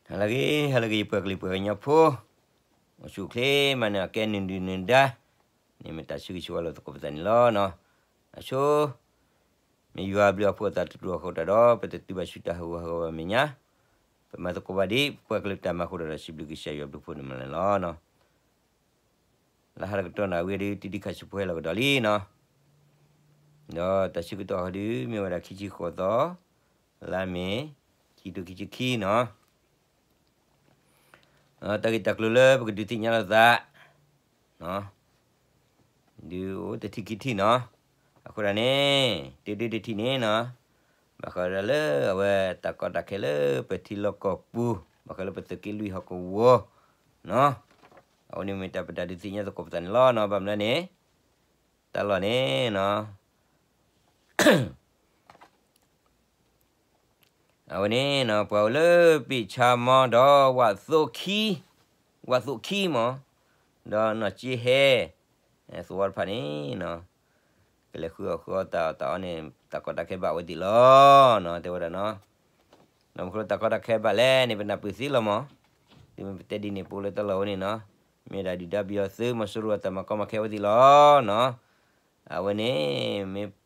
ဟါလၢအဂ့ၤ ဟါလၢအဂ့ၤ ယပှၤကလုာ်ပှၤကညီဖိ, အိၣ်ဆူၣ်အိၣ်ချ့မးန့ၣ် အကဲနုာ်ဒုၣ်နုာ်ဒါ, န့ၣ်မ့ၢ်တၢ်ဆၢဂ့ၤဆၢဝါလိာ်သကိးပသးန့ၣ်လီၤနီၤ. အဆိ မ့ၢ်ယွၤအဘျုးအဖှိၣ်အသးတတူၢ်အဃိတၢ်ဒီး ပတတုၤဘၣ်ဆူတၢ်ဟးဂူာ်ဟးဂီၤဘၣ်မဲာ်ညါ, ပမၤသကိးဘၣ်ဒ်ပပှၤကလုာ်တၢ်မၤအဃိဒီး စံးဘျုးကစၢ်ယွၤဘျုးဖှိၣ်န့ၣ်မးလီၤနီၤ. လၢဟါတကတီၢ်န့ၣ် အဝဲဒုးတံၤတံၤခးဆူဖိဟဲလီၤကဒီးလံနီၤ. ဒီးတၢ်ဆၢကတီၢ်ဟီဒုး မ့ၢ်ဝဲဒၣ်ခံဆံဃိးသီ, လါမ့ၤ, ခံကထိခံဆံခံနီၤ. တၢ်ဂ့ၢ်တၢ်ကျိၤလၢပကဒုးသ့ၣ်ညါလိာ်သး ဒုးအိၣ်တထံၣ်ခံထံၣ်နီၤ. အဃိဒၣ်န့ၣ် တၢ်ဒုးတထံၣ်န့ၣ်နီၤ, ဘၣ်ဃးဒီးလၢအဝဲတၢ်ကီတၢ်ခဲလၢပထံလီၢ်ကီၢ်ပူၤ, ဘၣ်ဃးလၢပသုးက့လွံၢ်ဟီၣ်ကဝီၤနီၤ. အဝဲန့ၣ်မ့ၢ်တၢ်ပတၢ်ဒုးသ့ၣ်ညါသကိးပသးန့ၣ်လီၤနီၤ. ဘၣ်မနုၤန့ၣ် တၢ်လီၢ်န့ၣ်နီၤ အဝဲန့ၣ်နီၤ ပှၤအိၣ်လၢပ့ၣ်ဆါမီဒီး ဝးသိခံ, ဝးသိခံမီ, ဒီးနီၢ်ကၠ့ဟဲ, သဝီတဖၣ်န့ၣ်နီၤ, ကလဲၤဃုအီၣ်ဃုအီတၢ်အီၣ်တၢ်အီန့ၣ် တၢ်ကီတၢ်ခဲဘၣ်ဝဲသ့ၣ်လီၤနီၤ တဲဝဲဒၣ်နီၤ. ဒီးမ့ၢ်ခီလၢတၢ်ကီတၢ်ခဲဘၣ်လဲၣ်န့ၣ် ပနၢ်ပၢၢ်သ့လီၤမီ, တုၤမ့ၢ်ပတဲဒ်န့ၣ် ပအိၣ်လၢတၢ်လီၢ်ဝဲန့ၣ်နီၤ, မ့ၢ်ဒၣ်ဒုၣ်ဒါပယီၤသုးမီၤစိရိၤအတၢ်မၤကီမၤခဲဝဲသ့ၣ်လီၤနီၤ. အဝဲန့ၣ် မ့ၢ်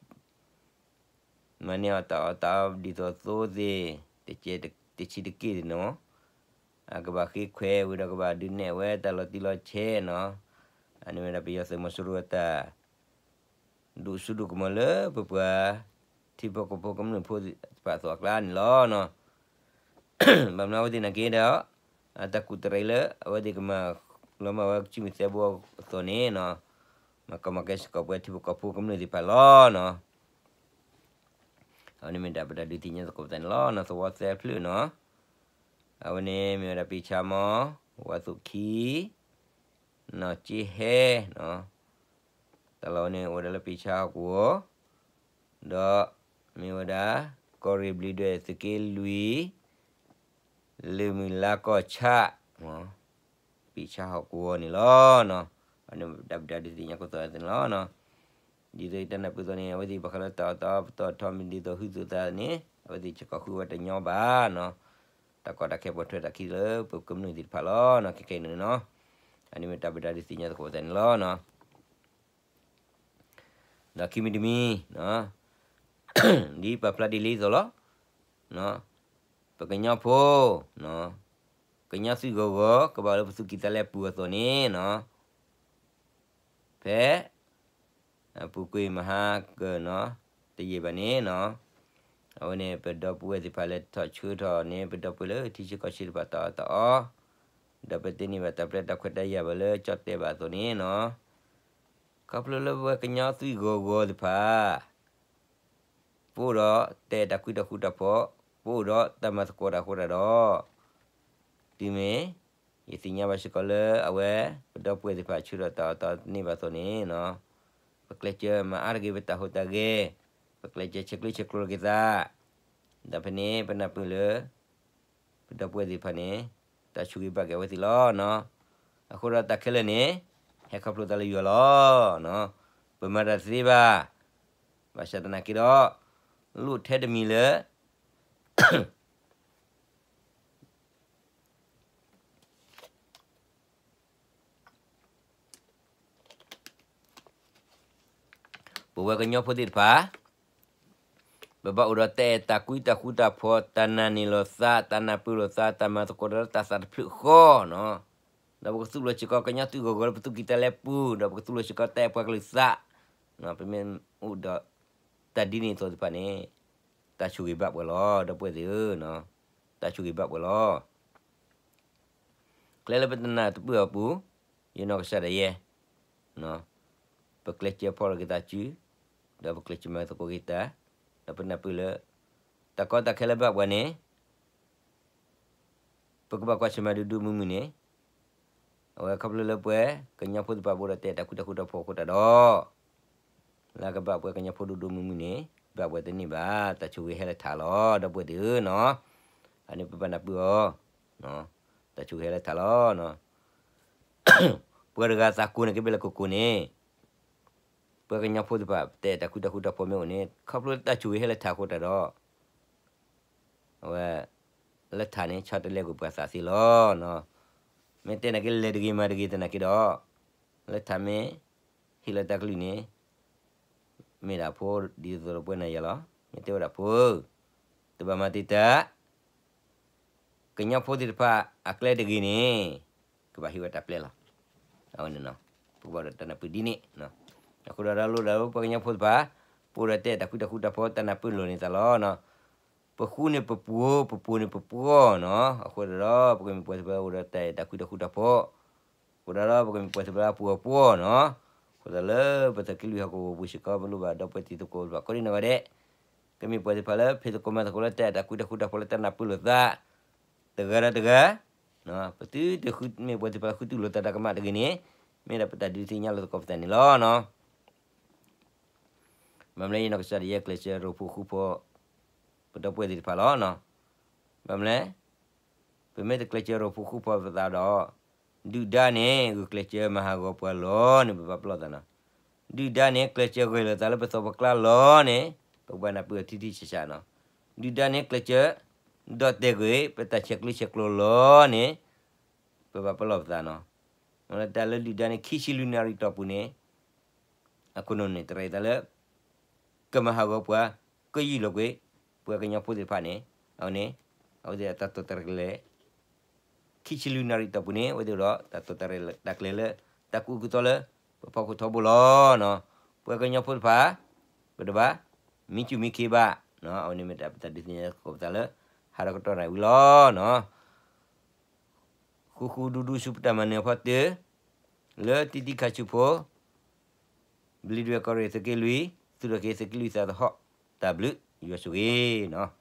မၤန့ၢ်အီၣ်တၢ်အီၣ်တၢ်အီဒ်သိးသိသ့ၣ် တကဲတဆံးတက့ၢ်နီၤ, အကဘၣ်ဃ့ခွဲးဝံၤဒီးကဘၣ်ဒုးနဲၣ်ဝဲတၢ်လီၤတံၢ်လီၤဆဲးနီၤ, အန့ၣ်ဝဲဒၣ်ပယီၤသုးမီၤစိရိၤအတၢ် ဒိၣ်စိဒိၣ်ကမီၤလၢပပှၤ ထံဖိကီၢ်ဖိကမျၢၢ်ဖိတဖၣ်အသိးအကျါန့ၣ်လီၤနီၤ. ဘၣ်မနုၤအဝဲသ့ၣ်နာ်က့ဒီး အတၢ်ကူၣ်တရံးလၢ အဝဲသ့ၣ်ကမၤလီၤမၢ်ဝဲကစုမုၢ်သဲဘိအသိးန့ၣ်နီၤ, မၤကီမၤခဲစ့ၢ်ကီးပဝဲထံဖိကီၢ်ဖိကမျၢၢ်သ့ၣ်တဖၣ်လီၤနီၤ. အဝဲန့ၣ်မ့ၢ်တၢ်ပတၢ်ဒုးသ့ၣ်ညါသကိးပသးန့ၣ်လီၤနီၤ, သဝီသၢဖျၢၣ်နီၤ. အဝဲန့ၣ်မ့ၢ်ဝဲဒၣ်ပ့ၣ်ဆါမီ, ဝးသိခံ, နီၢ်ကၠ့ဟဲနီၤ. တၢ်လီၢ်ဝဲန့ၣ်အိၣ်ဝဲဒၣ်လၢပ့ၣ်ဆါဟီၣ်ကဝီၤ, ဒီးမ့ၢ်ဝဲဒၣ် ကီၢ်ရ့ၣ်ဘျံးဒွဲၣ်သုးက့လွံၢ် လၢၢ်မုၢ်လါကီၢ်ဆၣ် ပ့ၣ်ဆါဟီၣ်ကဝီၤန့ၣ်လီၤနီၤ. အန့ၣ်တၢ်ပတၢ်ဒုးသ့ၣ်ညါသကိးသးန့ၣ်လီၤနီၤ. ဒ်သိးယတၢ်နၢ်ပၢၢ်အသိးန့ၣ် အဝဲသ့ၣ်ဘၣ်ဃးလၢတၢ်အီၣ်တၢ်အီပတီၢ်ထီမ့ၢ်ဒ်သိးဟုသူၣ်သးန့ၣ် အဝဲသ့ၣ်စ့ၢ်ကီးဃုဝဲတညီဘၣ်နီၤ. တၢ်ကီတၢ်ခဲပိာ်ထွဲတၢ်ခံလၢပကမျၢၢ်သ့ၣ်တဖၣ်လီၤနီၤ ခဲခဲအံၤန့ၣ်နီၤ. အန့ၣ်မ့ၢ်တၢ်ပတၢ်ဒုးသ့ၣ်ညါသကိးသးန့ၣ်လီၤနီၤ. ဒီးခံမံၤတမံၤ ဒ်ပာ်ဖျါဒ်လံအသိးလီၤ. ပကညီဖိ ကညီသွံၣ်ဂီၤဂီၤ ကဘၣ်လၢပသူၣ်ကံၢ်သးလဲပူၤအသိးန့ၣ်နီၤ, ဖဲ အပူၤကွံာ်မဟါကၢၤနီၤ တယံာ်ဘၣ်န့ၣ်နီၤ, အဝဲန့ၣ် ပဒီပုၢ်ဝဲၢ်သ့ၣ်တဖၣ်လဲၤထီၣ်ဆှၢထီၣ်န့ၣ် ပဒီပုၢ်ဝဲၢ်လၢထံဆၢကီၢ်ဆၢတဖၣ်တၢ်အီၣ်တၢ်အီ, ဒီးပတန့ၢ်ဘၣ်တၢ်ပျဲတၢ်ခွဲးတၢ်ယာ်ဘၣ်လၢကၠီၣ်တဲၣ်ဘၣ်အသိးန့ၣ်နီၤ, ခီဖျိလၢပဝဲကညီသွံၣ်ဂီၤဂီၤသ့ၣ်တဖၣ် ပအိၣ်ဒီးတၢ်အဲၣ်တၢ်ကွံတၢ်ဃူတၢ်ဖိး, ပအိၣ်ဒီးတၢ်မၤသကိးတၢ်အဃိတၢ်ဒီး, တုၤမ့ၢ် ယသ့ၣ်ညါဘၣ်စ့ၢ်ကီးလၢအဝဲ ပဒီပုၢ်ဝဲၢ်သ့ၣ်တဖၣ်ဆှၢထီၣ်တၢ်အီၣ်တၢ်အီတန့ၢ်ဘၣ်အသိးန့ၣ်နီၤ, ပကျဲးစၢးမၤအါတဂ့ၤပတၢ်ဟူးတၢ်ဂဲၤ, ပကျဲးစၢးဆဲးကျၢဆဲးကျိးက့ၤသး, ဒီးဖဲန့ၣ် ပနၢ်ပၢၢ်လၢ ပဒီပုၢ်ဝဲၢ်သ့ၣ်တဖၣ်န့ၣ် တၢ်ဆိၣ်ဂ့ၤဘၣ်က့ၤအဝဲသ့ၣ်လီၤနီၤ. အဃိဒီးတၢ်ခဲလၢာ်န့ၣ် ဟဲခီဖျိသးလၢယွၤလီၤ. ပမၤတၢ်တသ့ဘၣ်. ဘၣ်ဆၣ်သနာ်က့ဒီး လိၣ်ထဲတမံၤလၢ ပဝဲကညီဖိသ့ၣ်တဖၣ် ပဘၣ်အိၣ်ဒီးတၢ်အဲၣ်တၢ်ကွံတၢ်ဃူတၢ်ဖိး, တၢ်နာ်န့ၢ်လိာ်သး, တၢ်နၢ်ပၢၢ်လိာ်သး, တၢ်မၤသကိးတၢ်လၢတၢ်သးတဖျၢၣ်ဃီနီၤ. ဒီးပကသူၣ်လီၤစ့ၢ်ကီးကညီသွံၣ်ဂီၤဂီၤလၢပသူၣ်ကံၢ်သးလဲပူၤ, ဒီးပကသူၣ်လီၤစ့ၢ်ကီးတၢ်အဲၣ်ပှၤကလုာ်သး, ပမ့ၢ်အိၣ်ဒီးတၢ်ဒ်န့ၣ်အသိးသ့ၣ်တဖၣ်န့ၣ် တၢ်ဆိၣ်ဂ့ၤဘၣ်ပှၤလီၤ. ဒီပုၢ်ဝဲၢ်သ့ၣ်ဧၢ, တၢ်ဆိၣ်ဂ့ၤဘၣ်ပှၤလီၤ. ကျဲလၢပတနၢ်တပၢၢ်အပူၤ, ယနီၢ်ကစၢ်ဒၣ်ယဲ ပကျဲးစၢးဖီၣ်လိာ်က့ၤသးစု, ဒီးပကျဲးစၢးမၤသကိးက့ၤတၢ်, ဒီးပနၢ်ပၢၢ်လၢ တၢ်ကီတၢ်ခဲလၢဘၣ်ပှၤန့ၣ် ပကဘၣ်ကွၢ်ဆၢၣ်မဲာ်ဒိၣ်ဒိၣ်မုၢ်မုၢ်န့ၣ်, အဝဲခီဖျိလၢပဝဲကညီဖိသ့ၣ်တဖၣ်ပအိၣ်ဒီးတၢ်အဲၣ်တၢ်ကွံတၢ်ဃူတၢ်ဖိးအဃိတၢ်ဒီး လၢကဘၣ်ပှၤကညီဖိဒိၣ်ဒိၣ်မုၢ်မုၢ်န့ၣ် ဘၣ်ပှၤတန့ၢ်ဘၣ်, တၢ်ဆိၣ်ဂ့ၤဟဲလၢထးလီၤ ဒီပုၢ်ဝဲၢ်သ့ၣ်ဧၢနီၤ. အန့ၣ်ပဘၣ်နၢ်ပၢၢ်အီၤ, တၢ်ဆိၣ်ဂ့ၤဟဲလၢထးလီၤ. ပှၤတဂၤသးကိးန့ၣ်ကဘၣ်လဲၤကိးကိးန့ၣ်, ပှၤကညီဖိသ့ၣ်တဖၣ် တၢ်အဲၣ်တၢ်ကွံတၢ်ဃူတၢ်ဖိးမ့ၢ်အိၣ်န့ၣ် ခီဖျိလၢတၢ်ဆိၣ်ဂ့ၤဟဲလၢထးအဃိတၢ်ဒီး အဝဲ လၢထးန့ၣ် ဆီတလဲကွံာ်ပှၤသးသ့လီၤ. မ့ၢ်တဲနာ်က့ လဲၤတဂ့ၤမၤတဂ့ၤသနာ်က့ဒီး, လၢထးမ့ၢ်ဟ့ၣ်လီၤတၢ်ကလုၢ်န့ၣ် မ့ၢ်ဒၣ်ဖိဒ်သိးဒီးပဝဲနၤယၤလီၤ. မ့ၢ်တဲဝဲဒၣ်ဖိ, တဘၣ်မၤတံာ်တာ် ကညီဖိသ့ၣ်တဖၣ်အကျဲတဂ့ၤန့ၣ် ကဘၣ်ဟ့ၣ်ဝဲတၢ်ပျဲလီၤ. အဝဲန့ၣ် ပကဘၣ်ဒီးတၢ်နၢ်ပၢၢ်ဒ်န့ၣ်. အဃိဒီး ဒီးလိၣ်ဒၣ်လၢပှၤကညီဖိသ့ၣ်တဖၣ် ပအိၣ်ဒီးတၢ်အဲၣ်တၢ်ကွံတၢ်ဃူတၢ်ဖိး တၢ်နၢ်ပၢၢ်လိာ်န့ၢ်သးလီၤ. ပဃူန့ၢ်ပပှိၤ, ပပှိၤန့ၢ်ပပှီၢ်နီၤ. အဃိဒီး ပကမ့ၢ်ပှၤသ့ၣ်တဖၣ်အိၣ်ဒီးတၢ်အဲၣ်တၢ်ကွံတၢ်ဃူတၢ်ဖိး, အဃိဒီး ပကမ့ၢ်ပှၤသ့ၣ်တဖၣ်အပှိၤအပှီၢ်နီၤ. အဃိသတးလၢပသုးက့လွံၢ်ဟီၣ်ကဝီၤပူၤစ့ၢ်ကီး ပလိၣ်ဘၣ်ဒီပုၢ်ဝဲၢ်တံၤသကိးသ့ၣ်တဖၣ်ကိးဒံနီၢ်ဂၤဒဲး, ကမ့ၢ်ပှၤသ့ၣ်တဖၣ်လၢ ဖံးသကိးမၤသကိးလၢတၢ်အဲၣ်တၢ်ကွံတၢ်ဃူတၢ်ဖိးလၢတၢ်နၢ်ပၢၢ်လိာ်သး တဂၤဒီးတဂၤ, ပသုတဃုမ့ၢ်ပှၤသ့ၣ်တဖၣ်ဃုတူၢ်လိာ်သးတၢ်ကမၣ်တဂ့ၤန့ၣ်, မ့ၢ်ဒၣ်ပတၢ်ဒုးသ့ၣ်ညါလိာ်သကိးပသးန့ၣ်လီၤ. ဘၣ်မနုၤလဲၣ် ယနီၢ်ကစၢ်ဒၣ်ယဲကျဲးစၢးရိၣ်ဖှိၣ်ဃူဖိး ပဒီပုၢ်ဝဲၢ်သ့ၣ်တဖၣ်လီၤ. ဘၣ်မနုၤလဲၣ်, ပမ့ၢ်တကျဲးစၢးရိၣ်ဖှိၣ်ဃူဖိးပသးဒီး, ဒုၣ်ဒါန့ၣ် ဂုာ်ကျဲးစၢးမၤဟးဂီၤပှၤလီၤန့ၣ် ပဘၣ်ပလီၢ်သးနီၤ. ဒုၣ်ဒါန့ၣ် ကျဲးစၢးဂဲၤလိာ်သးလၢပသီၣ်ပကျါလီၤန့ၣ်, ပကဘၣ်နၢ်ပၢၢ်အီၤထံထံဆးဆးနီၤ. ဒုၣ်ဒါန့ၣ် ကျဲးစၢးဒီၣ်တဲာ်ကွံာ် ပတၢ်ဆဲးကျိးဆဲးကျိးလီၤန့ၣ်, ပဘၣ်ပလီၢ်ပသးနီၤ. တၢ်လၢဒုၣ်ဒါန့ၣ် ခံဆံလွံၢ်နၣ်ရံၣ်တီၢ်ပူၤန့ၣ် အခိၣ်နူာ်န့ၣ် တရံးသးလၢ ကမၤဟးဂီၤပှၤ ကယုၢ်လီၤကွံာ် ပှၤကညီဖိသ့ၣ်တဖၣ်န့ၣ်, အဝဲန့ၣ် အဝဲသ့ၣ်အတၢ်တိာ်တၢ်ရဲၣ်ကျဲၤ ခံဆံလွံၢ်နၣ်ရံၣ်တီၢ်ပူၤန့ၣ် အဝဲသ့ၣ်ဒီး တၢ်တိာ်တၢ်ရဲၣ်တၢ်ကျဲၤလၢ တၢ်ကူၣ်အုၣ်ကသီလၢ ပဖီခိၣ်ထီဘိလီၤနီၤ. ပှၤကညီဖိတဖၣ် ပတဘၣ် မံဆူၣ်မံခ့ဘၣ်နီၤ. အဝဲန့ၣ်မ့ၢ်ဒၣ်ပတၢ်ဒုးသ့ၣ်ညါသကိးပသးလၢ ဟါဒီကတီၢ်နၣ်ရံၣ်ဝံၤလီၤနီၤ. ဃူဃူဒူဒူဆူပတၢ်မၤနၢၤအဖီတၢၢ် လၢတံတံခါဆူဖိ ဘျံးဒွဲၣ်ကီၢ်ရ့ၣ်သုးက့လွံၢ် သူၣ်ထီၣ်က့ၤသုးက့လွံၢ်သးသဟီၣ် တၢ်ဘျုးယွၤဆိၣ်ဂ့ၤနီၤ.